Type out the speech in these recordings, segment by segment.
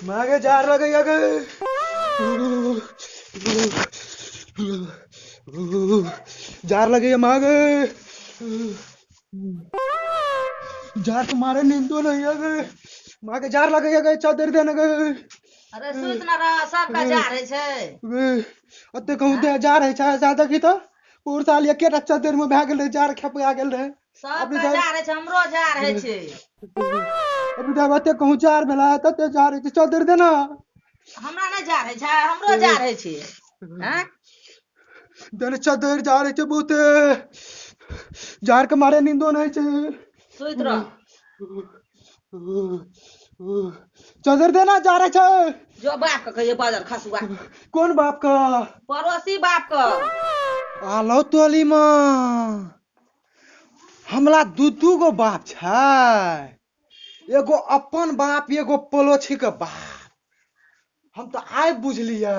मागे जार लगैया गे, जार लगैया मागे, जार के मारे नींदो नहीं है गे। मागे जार लगैया गे, चादर देने गे। अरे सुत न रह, सबका जार है छै। अते कहूं दे जार है छै, ज्यादा की तो पूर साल एकेटा चादर में भए गेल रहे, जार खेपा गेल रहे। सबका जार है छै, हमरो जार है छै। अभी तऽ अते कहूं जार भेला तते जार है छै, चादर देना। हमरा नहि जार है छै, हमरो जार है छै। हैं देने चादर जार है छै बहुते, जार के मारे नींदो नहीं छै। सुत रह, चादर देना, जार है छै। जो बाप के कहिए बाजर खसुआ। कोन बाप का? पड़ोसी बाप का। आलो तोली माँ, हमला दू दू गो बाप छै, एगो अपन बाप एगो पड़ोसी के बाप। हम तो आइ बुझलियै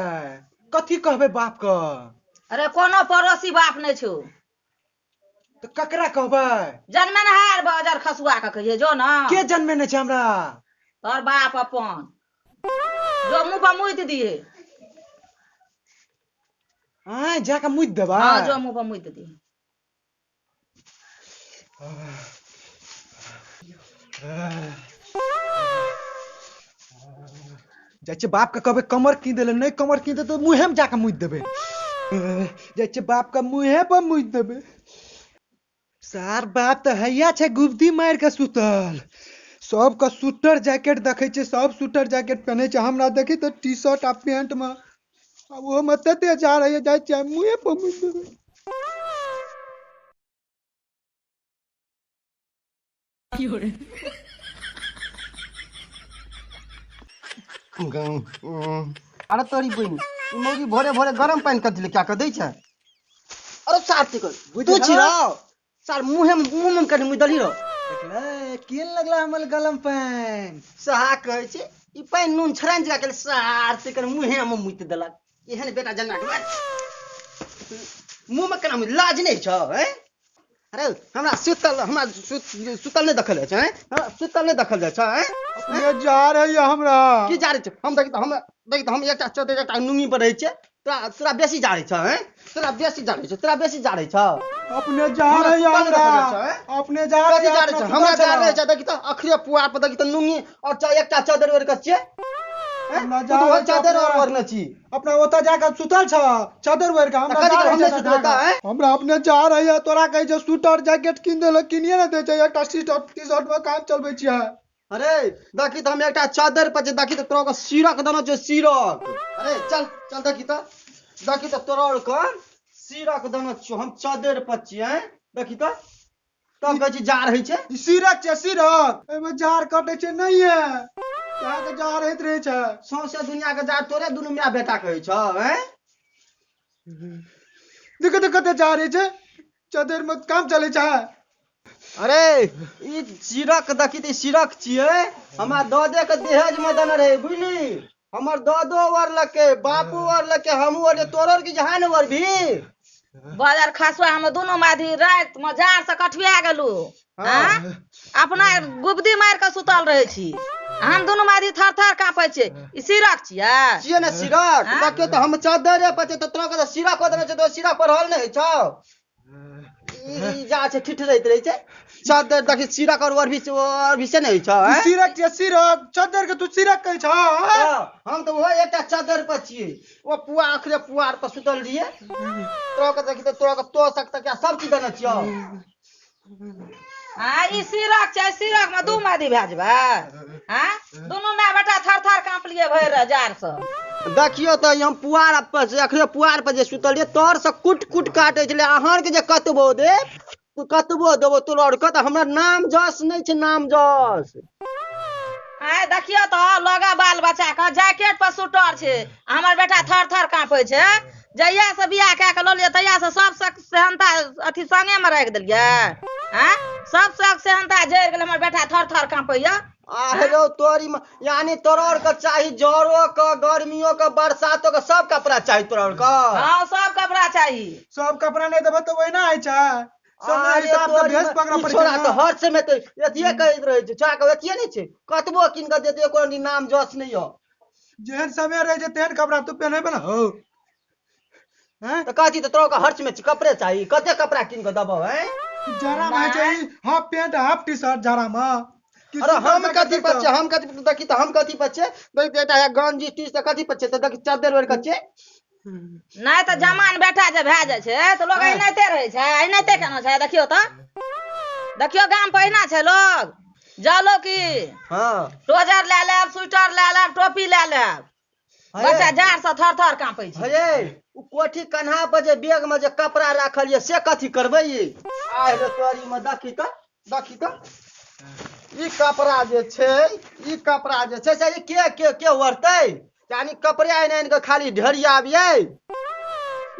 कथी कहबै बाप के। अरे कोनो पड़ोसी बाप नहीं छौ। तो ककरा कहबै? जन्मेनहार बाजर खसुआ के कहिए जो ना। के जन्मेने छै हमरा? तोर बाप अपन, जो मुंह पर मुइत दिए। आय जाके मुइत देबै? हाँ, जो मुंह पर मुइत दिए। जाइ छियै बाप के कहबै कमर कीन देले, नहीं कमर कीन दे तो मुँहे में जाके मुइत देबै। जाइ छियै बाप के मुँहे पर मुइत देबै। सार बाप तऽ हैया छै गुबदी मारि के सुतल, सबके स्वेटर जैकेट देखै छै, सब स्वेटर जैकेट पहिनै छै, हमरा देखी तऽ टी शर्ट आ पेंट मे, आ ओहो मे तते जा रहैया, जाइ छियै मुँहे पर मुइत देबै। अरे तोरी बहिन, ई मौगी भोरे भोरे गरम पानि कथी लए क्या कऽ दै छै? अरे सार तू तू छी रौ, सार मुँहे मुँह में कनि मुँह दली रौ। देखले केहन लगला हमर गरम पानि? सहा कहै छै ई पानि नून छरानि जका केले, सार से कनि मुँहे में मुइत देलक। एहन बेटा जन्मा के मुँह में केना मुँह, लाज नहि छौ? हैं अरे हमरा सुतल, हमरा सुतल नहि देखल जाइ छै, हैं? हमरा सुतल नहि देखल जाइ छै, हैं? अपने जा रहैया हमरा। की जा रहै छै? हम देखी तऽ, हम देखी तऽ, हम एकटा चद्दर एकटा नुंगी पर रहै छियै, तोरा तोरा बेसी जा रहै छौ, हैं? तोरा बेसी जा रहै छौ, तोरा बेसी जा रहै छौ। अपने जा हमरा रहैया सुतल नहि हमरा। देखल जाइ छै, हैं? अपने जा कथी रहैया, जा रहै अपना छै? हमरा सुतल जा रहै छौ। छै, देखी तऽ अखरे पुआर पर देखी तऽ नुंगी और एकटा चद्दर ओढ़ि कऽ छियै, हैं? हमरा तू जा तऽ रहै ओहि छै चद्दर अपने। ओढ़ने छी। अपना ओतऽ जाके सुतल छ चादर ओढ़ि कऽ, हमरा कथी जा हम रहै नहि छै सुतबै तऽ, हैं? हमरा अपने जा रहैया। तोरा कहै छै स्वेटर जैकेट कीन देलक, किनिये ने दै छै, एकटा टी शर्ट मे काम चलबै छियै। अरे देखी तऽ हम एकटा चादर पर छै, देखी तऽ तोरा ओकर सिरक देने छै, सिरक। अरे चल चल, देखी तऽ, देखी तऽ तोरा और के सिरक देने छियौ, हम चादर पर छियै, देखी तऽ, तब कहै छी जा रहै छै। ई सिरक छै, सिरक, एहिमे जार कटै छै नहीं है, अहाँके जार होइत रहै छै। सौंसे दुनिया के जार तोरे दुनू माय बेटा कहै छौ, हैं? देखो तऽ कते जार होइ छै, चादर मे काम चलै छै। अरे ई सिरक देखी तऽ, ई सिरक छियै, हमरा ददे के दहेज मे देने रहै, बुझली? हमर ददो ओढ़लकै, बापो ओढ़लकै, हमहूँ ओढ़लियै, तोरो आर के जहाँ ने ओढ़बही। बाजार खसुआ, हम दुनू माधी राति में जार से कठिया गेलू। हाँ। अपना गुबदी मारि कऽ सुतल रहै छी, हम दुनू माधी थर थर काँपै छियै। ई सिरक छियै? छियै ने सिरक। हाँ? देखियौ तऽ हम चद्दरे पर छै तऽ तोरा के तऽ सिरक ओढ़ने छै, तऽ सिरक ओढ़ल नहि होइ छौ। ई जा छै ठिठरैत रहै छै चद्दर, देखी सिरक और ओढ़बी ओढ़बी से नहि होइ छौ, ई हैं? सिरक छियै, सिरक, चद्दर के तू सिरक कहै छह? हाँ, हम तऽ ओहो एकटा चद्दर पर छियै, ओ पुआ अखरे पुआर पर सुतल रहियै। तोरा के देखी तऽ तोरा के तो सक तक सब चीज देने छियौ। हाँ, ई सिरक छै, सिरक में दू मादी भए जेबै? हाँ, दुनू माय बेटा थर थर काँपलियै भरि जार से। देखियौ तऽ ई हम पुआर पर से अखरे पुआर पर जे सुतल रहियै, तर से कुट कुट काटै छलै। अहाँ के जे कतबो दे, कतबो देबो तोरा आर के, तऽ हमरा नाम जस नहि छै, नाम जस। आय देखियौ तऽ लगा बाल बच्चा के जैकेट पर स्वेटर छै, हमर बेटा थर थर काँपै छै। जहिया से बियाह कए कऽ लऽ लियै तहिया से सब सेहनता अथी संगे मे राखि देलियै, आँय? सब शौक सेहनता जरि गेल, हमर बेटा थर थर काँपैया। आहे रौ तोरी यानी तोरा आर के चाही जरो के, गर्मियों के, बरसातो के, सब कपड़ा चाही तोरा आर के। हाँ, सब कपड़ा चाही। सब कपड़ा नहि देबऽ तऽ ओहिना होइ छै। समय अरे हिसाब से तोरी भेष में- पकड़ऽ ई पड़ै छोरा छै तऽ ने। हर समय तऽ अथिये करैत रहै छै छोरा के अथिये नहि छै, कतबो कीन कऽ देतै एको रत्ती नाम जस नहि यऽ। जेहन समय रहै छै तेहन कपड़ा तू पहिनेबै ने हौ। हैं? तऽ कहै छी तऽ तोरा के हर समय कपड़े चाही, कते कपड़ा कीन कऽ देबौ हैं? जाड़ा में होइ छै ई half pant half T shirt जाड़ा में। कि अरे सुन्दर हम जकाँ कथी देखतौ। पर छियै, हम कथी पर देखी तऽ हम कथी पर छियै, देखी तऽ एकटा गंजी टी शर्ट कथी पर छियै, तऽ देखी चद्दर ओढ़ि कऽ छियै। नहि तऽ जमान बेटा जे भए जाइ छै तऽ लोक हँ। एनाहिते रहै छै, एनाहिते केना छै? देखियौ तऽ, देखियौ गाम पर एहिना छै लोग। जालो की हँ। ट्रोजर लए लेब, स्वेटर लए लेब, टोपी लए लेब, हे। बच्चा जाड़ से थर थर काँपै छै। हे, ओ कोठी कन्हा पर जे बैग में जे कपड़ा राखल ये से कथी करबै? ई आइ रे तोरी में देखी तऽ, देखी तऽ ई कपड़ा जे छै, ई कपड़ा जे छै से ई के के के ओढ़तै? यानी कपड़े आनि आनि कऽ खाली ढेरियाबियै।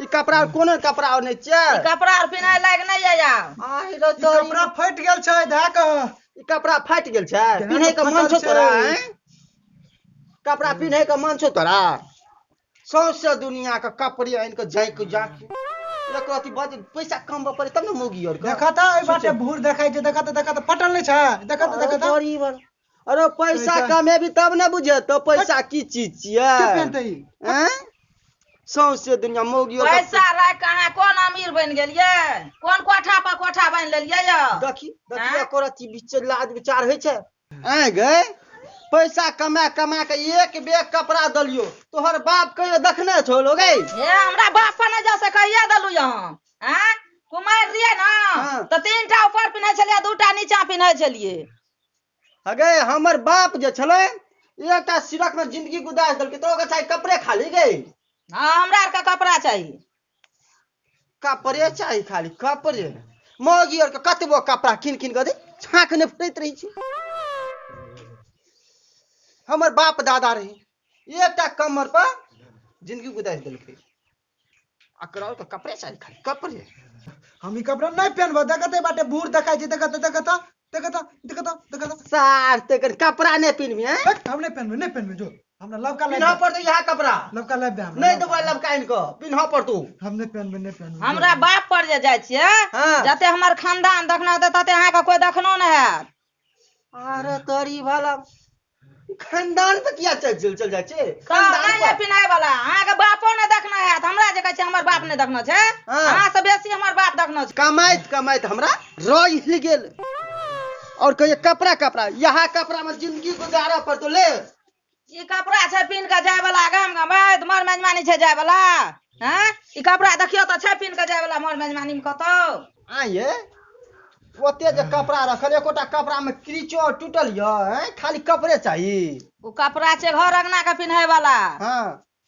ई कपड़ा कोनो कपड़ा आओर नहि छै। ई कपड़ा आर पिन्है लायक नहि यऽ आब। आइ रे ई तोरी कपड़ा फटि गेल छै धए कऽ। ई कपड़ा फाटि गेल छै, देह पिन्है के तऽ मन छौ फटल तोरा? छै। आँय? कपड़ा पिन्है के मन छौ तोरा? सौंसे दुनिया के कपड़े आनि कऽ झाँकि झाँकि एक रति बज पैसा कमबऽ पड़ै तब ने मौगी आर के। देखा तऽ एहि बाटे भूर देखाइ छै, देखा तऽ, देखा तऽ फटल नहि छै, देखा तऽ, देखा तऽ। तोरी बर। अरे पैसा पैसा- कमेबी तब ने बुझेतौ पैसा की चीज छियै। के पहिनतै ई? आँय? सौंसे दुनिया मौगी आर के- पैसा राखि कऽ अहाँ कोन अमीर बनि गेलियै? कोन कोठा पर कोठा बनि लेलियै यौ? देखी, देखी आँय? एको रत्ती बीच लाज विचार होइ छै? आँय गै, पैसा कमा कमा के एक बेर कपड़ा देलियौ, तोहर बाप कहियो देखने छौ लोग? गै? हे, हमरा बाप पर नहि जाउ से कहिया देलू यहाँ? आँय? कुमारि रहियै ने हँ। तऽ 3टा ऊपर पिन्है छलियै, 2टा नीचा पिन्है छलियै। हगे हमर बाप जे छलै एकटा सिरक में जिंदगी गुजार देलकै, तोरा ओकर चाही कपड़े खाली गै? हँ, हमरा आरके कपड़ा चाही। कपड़े चाही खाली कपड़े। मौगी आरके कतबो कपड़ा कीन कीन कऽ दे छाँक नहि फुटैत रहै छै। हमर बाप दादा रहे एकटा कमर पर जिंदगी गुजार देलकै, एकरा आरके कपड़े चाही खाली कपड़े। हम ई कपड़ा नहि पहिनबो, देखते बाटे भूर देखाइ छै, देखते, देखते, देखते, देखते, देखते। सार तेकर कपड़ा नहि पहिनबी, हैं? हट, हम नहि पहिनबै, नहि पहिनबै, जो हमरा लबका लाइब पिन्हऽ दे। पड़तौ इएह कपड़ा। लबका लाइब दे हमरा। नहि देबौ लबका आनि कऽ, पिन्हऽ पड़तौ। हम नहि पहिनबै, नहि पहिनबै। हमरा बाप पर जे जाइ छियै, हँ। जते हमर खानदान देखने हेतै तते अहाँके कोइ देखनो नहि हैत। अरे तोरी भला खानदान पर किया चल चल चल जाइ छै? तऽ खानदान नहि पर। यऽ पिन्है वाला, अहाँके बापो नहि देखने हैत। हमरा जे कहै छै हमर बाप नहि देखने छै, हँ। अहाँ से बेसी हमर बाप देखने छै। कमाइत कमाइत हमरा रहि गेल और कहिए कपड़ा कपड़ा यहाँ कपड़ा में जिंदगी गुजारऽ पड़तौ। ले ई कपड़ा छै पिन्ह कऽ जाय वाला गाम गाम मर मेजबानी छै जाय वाला? हैं? ई कपड़ा देखियौ तऽ छै पिन्ह कऽ जाय वाला मर मेजबानी में कतौ? आइए ओते जे कपड़ा रखल एकोटा कपड़ा में क्रीचो टूटल यऽ, हैं? खाली कपड़े चाही। ओ कपड़ा छै घर अंगना के पिन्है वाला। हँ।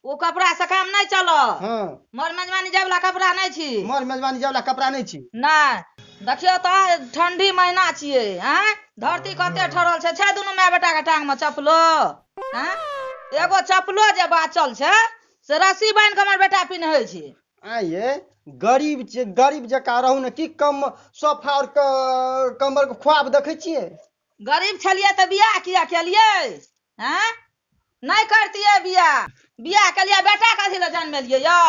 ओ कपड़ा से काम नहि चलत। हँ। मर मेजबानी जाय वाला कपड़ा नहि छी। मर मेजबानी जाय वाला कपड़ा नहि छी। नहि, देखियौ तऽ ठंडी महीना छियै, आँय? धरती कते ठरल छै, छै दुनू माय बेटा के टांग में चप्पलो? आँय? एगो चप्पलो जे बाचल छै से रस्सी बान्हि कऽ हमर बेटा पिन्है छै। आइए गरीब छै, गरीब जकाँ रहू ने की कम सोफा और कम्बल के ख्वाब देखै छियै? गरीब छलियै तऽ बियाह किया केलियै? आँय? नहि करतियै बियाह, बियाह केलियै बेटा कथी लए जन्मेलियै यौ?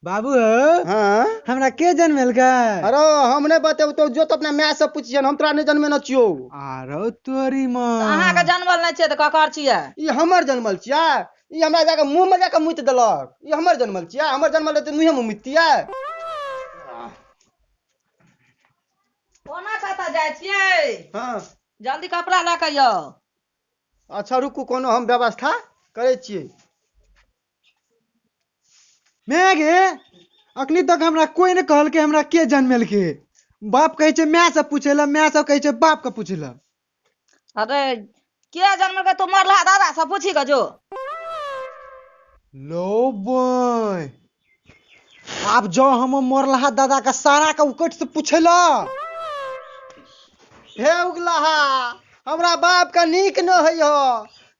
बाबू हौ, हँ? हमरा के जन्मेलकै? अरे हम नहि बतेबौ तो जो तो अपना माय से पुछियन, हम तोरा नहि जन्मेने छियौ। आरो तोरी माँ। तऽ अहाँके जन्मल नहि छियै तऽ ककर छियै? ई हमर जन्मल छियै? ई हमरा जाके मुँह में जाके मुति देलक। ई हमर जन्मल छियै? हमर जन्मल रहतै मुँहे में मुतियै? कोना कतऽ जाइ छियै? हँ। जल्दी कपड़ा लऽ कऽ यौ। अच्छा रुकू, कोनो हम व्यवस्था करै छियै। मैं गे अखनी तक हमरा कोई नहि कहलकै हमरा के जन्मेलकै। बाप कहै छै माय से पूछै लए, माय सब कहै छै बाप के पूछै लए। अरे के जन्मेलकै? तू मरला दादा से पूछी कऽ जो। लो बॉय, आब जो हम मरलहा दादा के सारा के उकट से पूछै लए। हे उगलाहा, हमरा बाप के नीक न होइ हो।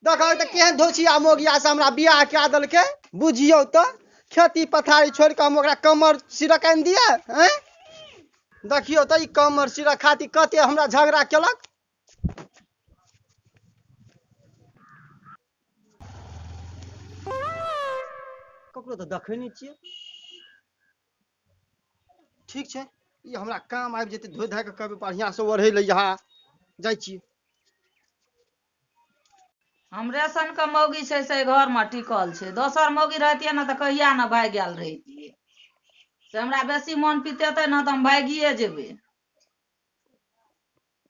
देखो तऽ केहन धोसिया मोगिया से हमरा बियाह कए देलकै। बुझियौ तऽ खेती पथारी छोड़ि कऽ हम ओकरा कमर सिरक आनि दियै? आँय देखियौ तऽ ई कमर सिरक खातिर कते हमरा झगड़ा केलक। ककरो तऽ देखै नहि छियै। ठीक छै, ई हमरा काम आबि जेतै, धोइ धाइ कऽ कहबै बढ़िआँ से ओढ़ै लए। यहाँ जाइ छी। हमरे सन के मौगी छै से घर में टिकल छै, दोसर मौगी रहतियै ने तऽ कहिया ने भागि गेल रहितियै। से हमरा बेसी मन पितेतै ने तऽ हम भागिए जेबै।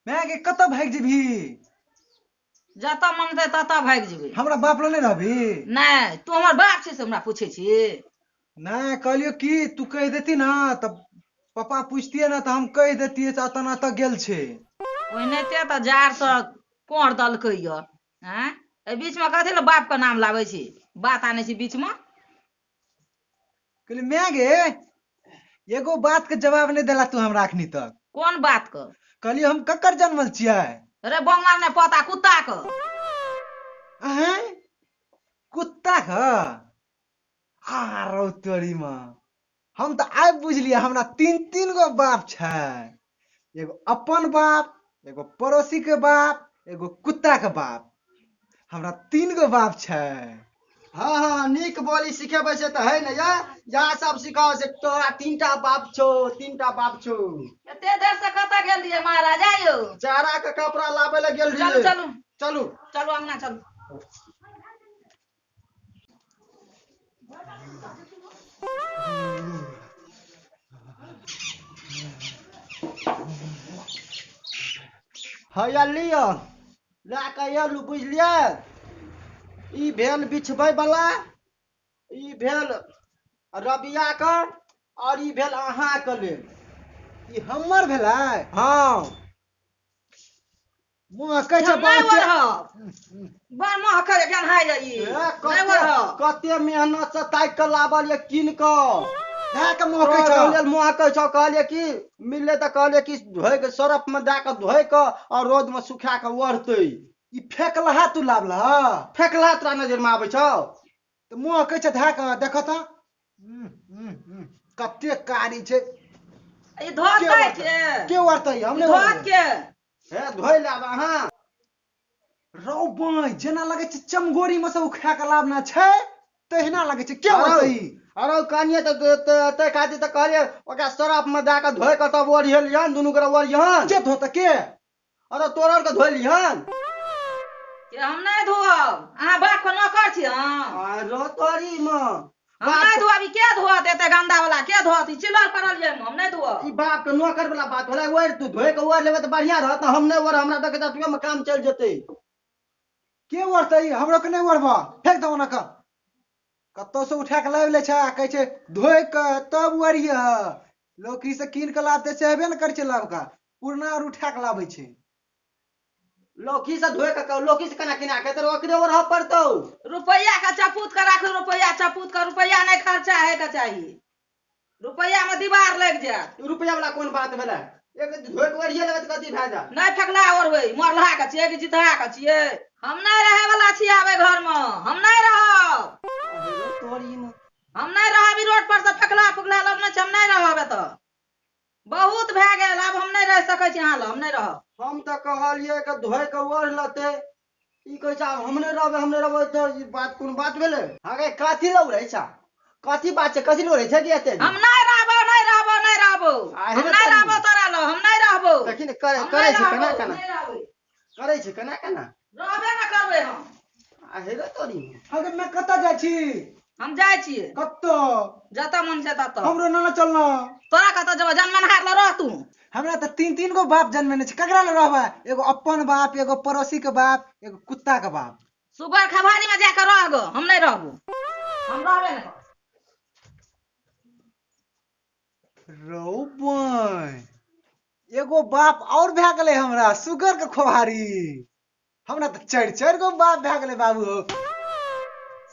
माय गे, कतऽ भागि जेबही? जतऽ मन हेतै ततऽ भागि जेबै। हमरा बाप लग नहि रहबही? नहि, तू हमर बाप छी से हमरा पूछै छी? नहि, कहलियौ कि तू कहि देती ना तऽ पप्पा पूछतियै ने तऽ हम कहि देतियै से एतऽ एतऽ गेल छै। ओनाहिते तऽ जाड़सँ कोर दलकै यऽ। आँय, एहि बीचमे कथी लए बापके नाम लाबै छी, बात आनै छी बीचमे? कहली माय गे, एगो बात के जवाब नहि देला तू हमरा अखनी तक। कोन बात के? कहलियै हम ककर जन्मल छियै? अरे बम मारने पोता, कुत्ता के। आँय, कुत्ता के? आरो तोरी माँ, हम तऽ आबि बुझलियै हमरा तीन तीन गो बाप छै, एगो अपन बाप, एगो पड़ोसी के बाप, एगो कुत्ता के बाप। हमरा तीन गो बाप छै। हँ हँ, नीक बोली सिखेबै से तऽ है ने, या या सब सिखाओ से तोरा तीनटा बाप छौ, तीनटा बाप छौ। एते देर से कतऽ गेल रहियै महाराज आयो? चारा के कपड़ा लाबै लए गेल चलू। रहियै। चलू। चलू। चलू अंगना चलू। हैया लिअ, लए कऽ एलू, बुझलियै? ई भेल बिछबै बला, ई भेल रबिया के और ई भेल अहाँके लेल। ई हमर भेलै? हँ। महकै छै। हम नहि बहुत। ओढ़ब, बड़ महकै गेन्हाइ ई। ए, नहि कते ओढ़ब। कते मेहनत से ताकि कऽ लाबल ये कीन कऽ। धए के महकै तोरा छौ। लेल महकै छौ। कहलियै कि मिललै तऽ कहलियै कि धोइ कऽ सरफ मे दए कऽ धोइ कऽ और रौद मे सुखा कऽ ओढ़तै। ई फेकलहा तू लाबलह? फेकला तोरा नजर मे आबै छौ? तऽ महकै छै, धए कऽ देख तऽ। कते कारी छै। ई धोतै के? के ओढ़तै? हम ई नहि धोत ओढ़बै। के? हे, धोइ लेब अहाँ। रौ बाँय, जेना लगै छै चमगोरी मे से उखा के लाबना छै तहिना लगै छै। के ओढ़तै ई? अरे कहलियै तऽ ताहि खातिर तऽ कहलियै ओकरा सरफ मे दए कऽ धोइ कऽ तब ओढ़ियलियन, दुनू गोरा ओढ़ियन। के धोतै के? अरे तोरा आरके धोइ लिहन। के हम नहि धोअब, अहाँ बाप के नौकर छी हम? अरे तोरी मे हम नहि धोअब, ई के धोअत? एते गंदा वाला के धोअत? ई चिल्लर पड़ल ये, हम नहि धोअब। ई बाप के नौकर वाला बात भेलै। ओढ़ तू, धोइ कऽ ओढ़ लेबै तऽ बढ़िआँ रहत ने। हम नहि ओढ़, हमरा देखै तऽ मे काम चलि जेतै। के ओढ़तै? हमरो के नहि ओढ़बह, फेंक दहो ने। कऽ कतौ से उठा के लाबि लै छै आ कहै छै धोइ कऽ तब ओढ़ियह। लौकी से कीन कऽ लाबतै से हेबे ने करै छै, लबका पुरना आर उठा कऽ लाबै छै। लौकी से धोइ कऽ, लौकी से केना किना के तऽ ओकरे ओढ़ऽ पड़तौ। रुपैआ के चपूत के राखू, रुपैआ चपूत के, रुपैआ नहि खर्चा होय के चाही, रुपैआ में दीवार लागि जायत। ई रुपैआ वाला कोन बात भेलै? एक धोइ कऽ ओढ़िए लेबै तऽ कथी भए जायत? नहि फेकला ओढ़बै, मरलहा के छियै कि जितहा के छियै? हम नहि रहै वाला छी आब एहि घर में, हम नहि रहब। अरे तोरी मे हम नहि रहब। ई रोड पर से फेकला फुकला लबने छै, हम नहि रहब एतऽ, बहुत भए गेल, आब हम नहि रहि सकै छी अहाँ लग, हम नहि रहब। हम तऽ कहलियै कि धोइ कऽ ओढ़ लेतै, ई कहै छै आब हम नहि रहबै, हम नहि रहबै। तऽ ई बात कोन बात भेलै? अरे कथी लए उड़ै छ? कथी बात छै? कथी लए उड़ै छै कि एते? हम नहि रहबो, नहि रहबो, नहि रहबो। आ, हम हेबे नहि करी। रहबो तोरा लग, हम नहि रहबो। देखी ने करे हम करै नहि छै केना रहबो, केना नहि रहबै। करै छै केना केना। रहबे ने करबै हम। आ हेबे तोरी। अगे मैं कतऽ जाइ छी? हम जाइ छियै। कतऽ? जतऽ मन छै ततऽ। हमरो नाना चलना। तोरा कतऽ जेबऽ? जनमनहार लग रह तू। हमरा तऽ तीन तीन गो बाप जन्मेने छै, ककरा लग रहबै? एगो अपन बाप, एगो पड़ोसी के बाप, एगो कुत्ता के बाप। सुगर खबारी में जाके रह गो, हम नहीं रहबो, हम रहबे नहीं करब। रौ बाँय, एगो बाप और भए गेलै हमरा, सुगर के खोभारी। हमरा तऽ चारि चारि गो बाप भए गेलै बाबू हो।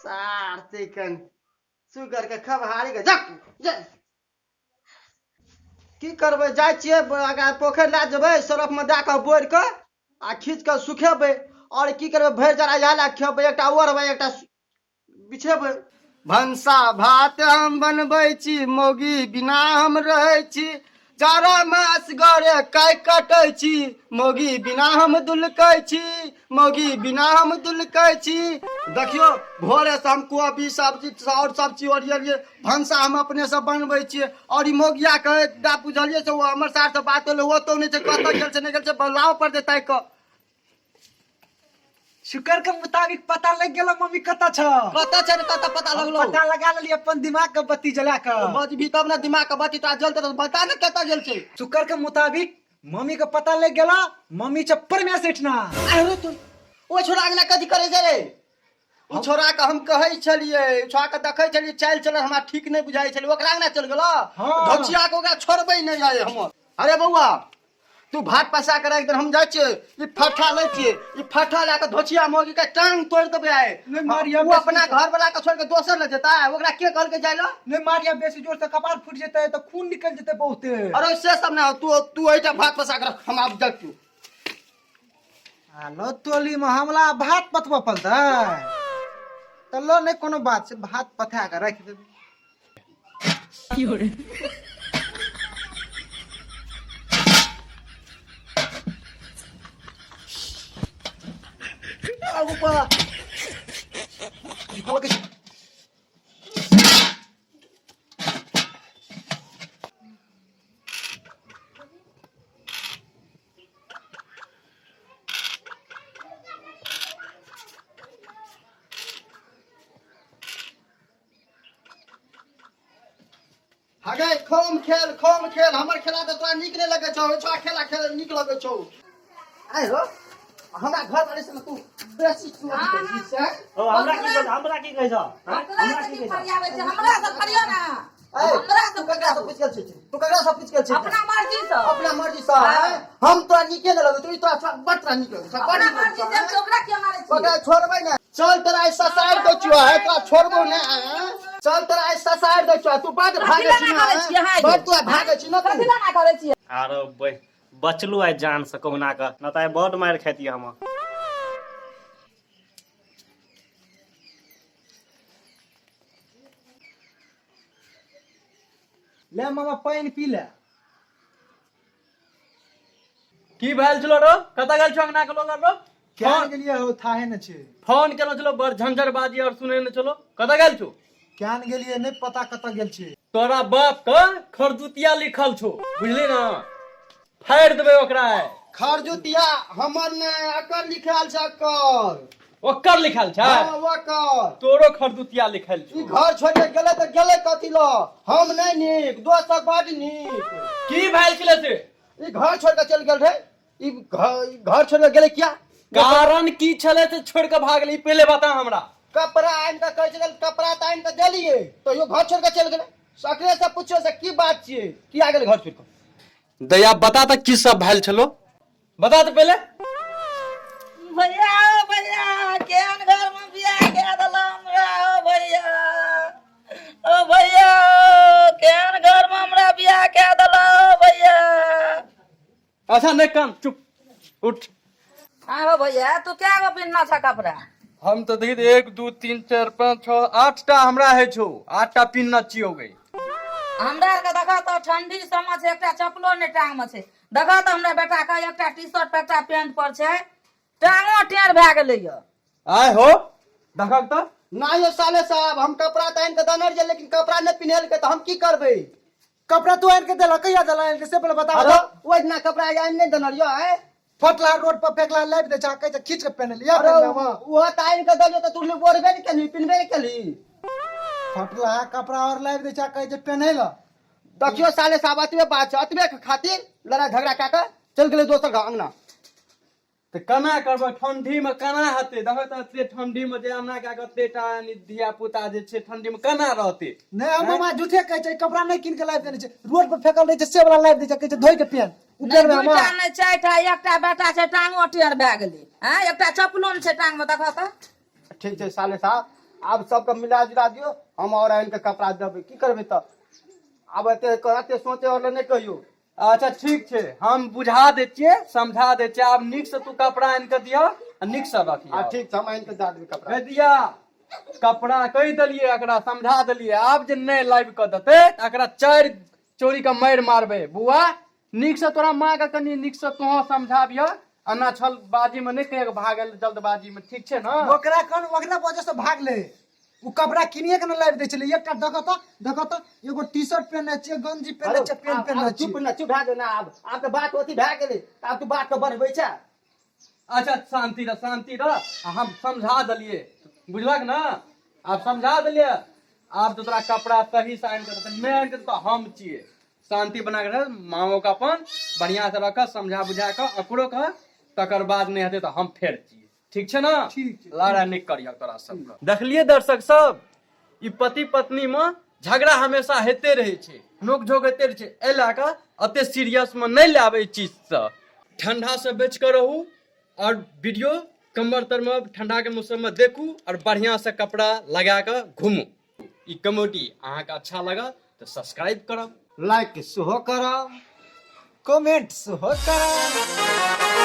सार चिकन सुगर के खबहारी के जा जा। की करबै? जाइ छियै आगाँ पोखरि लए जेबै, सरफ मे दए कऽ बोरि कऽ आ खींच कऽ सुखेबै। आओर की करबै? भरि जरा इएह लए खेबै, एकटा ओढ़बै, एकटा बिछेबै। भनसा भात हम बनबै छी, मौगी बिना हम रहै छी। जाड़ा मास गरे काय कटै छी, मौगी बिना हम दुलकै छी, मौगी बिना हम दुलकै छी। देखियौ भोरे से हम कोबी सब्जी और सब चीज ओरियलियै, भनसा हम अपने से बनबै छियै, और ई मौगिया के दा बुझलियै से ओ हमर सार से बात होलै, ओतौ नहि छै, कतऽ गेल छै नहि गेल छै, लाओ पड़तै ताकि कऽ। शुक्र के मुताबिक पता लग गेलो मम्मी कतऽ छ। कतऽ छै रे, कतऽ पता लगलो? पता लगा लेली अपन दिमाग के बत्ती जला के। बजबी तब ने दिमाग के बत्ती तोरा जलते, तऽ बता ने कतऽ गेल छै। शुक्र के मुताबिक मम्मी के पता लग गेलो मम्मी छ परमेश एठना। अरे तू ओ छोरा अंगना कथी करे छै रे? ओ छोरा के हम कहै छलियै, छोरा के देखै छलियै चालि चलन हमरा ठीक नहि बुझाइ छलै, ओकरा अंगना चलि गेलो। हाँ। धोचिया के ओकरा छोड़बै नहि आइ हम। अरे बौआ तू भात पसा के राखि दे, हम जाइ छियै ई फट्ठा लै छियै, ई फट्ठा लए कऽ धोचिया मौगी के टांग तोड़ि देबै आइ। नहि मारिया ओ अपना घर वाला के छोड़ि के दोसर लग जेतै, ओकरा के कहलकै जाइ लए? नहि मारिया बेसी जोर से कपार फूटि जेतै तऽ खून निकलि जेतै बहुते। अरे से सब नहि, तू तू एहिठाम भात पसा के रख, हम आब जाइ छियौ। आलो टोली में हमला भात पतबऽ पड़तै तऽ लो नहि कोनो बात छै, भात पथा कऽ राखि देबै। आगू पा हगे खोम खेल, खोम खेल, हमर खेला तऽ तोरा नीक नहि लगै छौ, छोरा खेला खेल नीक लगै छौ। आइ हो हमरा घर वाले से तू बेसी चोरी करै छी से। ओ हमरा की कहै, हमरा की कहै छौ? हमरा से की फरियाबै छै? हमरा से फरियो ना। ऐ, हमरा से तू ककरा से पूछ गेल छी? तू ककरा से पूछ गेल छी? अपना मर्जी से। अपना मर्जी से, आँय? हम तोरा नीके नहि लगै छौ, ई तोरा छोरा बड़ तोरा नीक लगै छौ, बड़ अपना नीक लगै मर्जी छौ, से हम आँय? ओकरा किया मारै छी? ओकरा छोड़बै ने। चल तोरा आइ ससारि दै छियौ, आइ तोरा छोड़बौ ने, आँय? चल तोरा आइ ससारि दै छियौ, तू बड भागै कथी छी लए ने, ना करै छियै, आँय? हाँ बड तू भागै छी ने तू। कथी लए ना करै छियै? आरो बचलू आइ जान से कहुना कऽ, न तऽ आइ बड मारि खाइतियै हम। ले मामा पानि पी ले। की भेल छलो रो? कतऽ गेल छो अंगना के लोग रो? क्या गेलियै हो थाहे ने छै। फोन केलो छलो बड़ झंझर बाजी और सुने ने छलो, कतऽ गेल छो? क्या ने गेलियै नहि पता कतऽ गेल छी। तोरा बाप के खरजुतिया लिखल छो, बुझली ना? फाड़ि देबै ओकरा आइ। खरजुतिया हमर ने, अकर लिखल छै, अकर। ओकर लिखल छै? हाँ, ओकर। तोरो खरजुतिया लिखल ई छौ। घर छोड़ के गेलै तऽ गेलै कथी ल? हम नहि नीक, दोसर बड नीक। की भेल छलै से? ई घर छोड़ के चलि गेल रहे, ई घर छोड़ के गेलै किया? कारण की छलै से छोड़ के भागलै, ई पहिले बता हमरा। कपड़ा आनि कऽ कहै छलै, कपड़ा तऽ आनि कऽ देलियै, तैयो घर छोड़ के चलि गेलै। सकरे से पुछियौ से की बात छियै, किया गेलै घर छोड़ कऽ? दया बता तऽ की सब भेल छलो, बता तऽ पहिले। भैया ओ भैया, केहन घर में बियाह कए देलह हमरा? ओ भैया, ओ भैया, केहन घर में हमरा बियाह कए देलह ओ भैया। अच्छा नहि कान, चुप उठ। हाँ हो भैया, तू क्या गो पिन्हना छ कपड़ा? हम तो देखी 1 2 3 4 5 6 8टा हमरा है छौ, 8टा पिन्हना छियौ गई। हमरा आरके देखा तो ठंडी समय छै, एकटा चप्पलो नहि टांग में छै। देखा तो हमरा बेटा के एकटा टी शर्ट पर एकटा पैंट पर छै, टांगो टेढ़ भए गेलै यऽ। आय हो देखक तऽ। ना यो साले साहब, हम कपड़ा तऽ आनि कऽ देने रहियै, लेकिन कपड़ा नहि पिन्हेलकै तऽ हम की करबै? कपड़ा तू आनि के देलक, कहिया देलक आनि के से पहिले बता। अरे ओहि दिना कपड़ा आनि नहि देने रहियो? आँय? फटला रोड पर फेकला लाबि दै छै, कहै छै खींच के पहिन लिअ। अरे ओ तऽ आनि कऽ देलियौ तऽ तू ओढ़बे नहि केलही, पिन्हबे नहि केलही। फटला कपड़ा और लाबि दै छै, कहै छै पहिनै लए। देखियौ साले साहब, एतबे बात छै, एतबे के खातिर लड़ाइ झगड़ा कए कऽ चलि गेलै दोसर घर अंगना। तऽ केना करबै ठंडी में, केना हेतै? देखै तऽ एते ठंडी में जे अंगना कए कऽ एते टा धिया पुता जे छै ठंडी में केना रहतै? नहि हम मामा झूठे कहै छै, कपड़ा नहि कीन के लाबि देने छै, रोड पर फेकल रहै छै से वाला लाबि दै छै, कहै छै धोइ के पहिन। ओ नहि पहिनबै हम। दूटा नहि चारिटा, एकटा बेटा छै टांगो टेढ़ भए गेलै, आँय एकटा चप्पलो नहि छै टांग में, देखऽ तऽ। ठीक छै साले साहब, आब सबके मिला जुला दियौ, हम और आनि कऽ कपड़ा देबै। की करबै तऽ आब एते एते सोचे और नहि कहियौ। अच्छा ठीक छै, हम बुझा दै छियै, समझा दै छियै, आब नीक से तू कपड़ा आनि कऽ दिअ आ नीक से रखिह। आ ठीक छै, हम आनि कऽ दए देबै कपड़ा। कहि दिया कपड़ा, कहि देलियै एकरा, समझा देलियै, आब जे नहि लाबि कऽ देतै तऽ एकरा 4 चोरी के मारि मारबै। बुआ, नीक से तोरा माँ के कनि नीक से तोह समझाबिह, एना छलबाजी में नहि कहियो भागल जल्दबाजी में, ठीक छै ने? ओकरा कन ओकरा वजह से भागले। ओ कपड़ा किनिए के न लाबि दै छलै। एकटा देखऽ तऽ, देखऽ तऽ, एगो टी शर्ट पहिनने छियै, गंजी पहिनने छियै, पेंट पहिनने चुप छियै। न, चुप भए जाओ ना। आब तऽ बात अथी भए गेलै, तऽ आब तू बात के बढ़बै छै। अच्छा, शांति रह, शांति रह। आ हम समझा देलियै, बुझलक ने? आब समझा देलियै, आब तऽ तोरा कपड़ा सही से आनि कऽ देतै, नहि आनि कऽ देतौ हम छियै। शांति बना कऽ रह, माँओ के अपन बढ़िआँ से रखऽ, समझा बुझा कऽ ओकरो कह, तकर बाद नहि हेतै तऽ हम फेर छियै, ठीक छै ने? ठीक छै। लड़ाइ नहि करिह तोरा सबके। देखलियै दर्शक सब, ई पति पत्नी मे झगड़ा हमेशा होइते रहै छै, नोक झोंक होइते रहै छै। एहि लए कऽ एते सीरियस मे नहि लाबै ई चीजसँ। ठंडा से बचि कऽ रहू आओर वीडियो कमर तर मे ठंडा के मौसम मे देखू आओर बढ़िया से कपड़ा लगा कऽ घूमू। ई कॉमेडी अहाँके अच्छा लगल तऽ सब्सक्राइब करब, लाइक सेहो करब, कमेंट सेहो करब।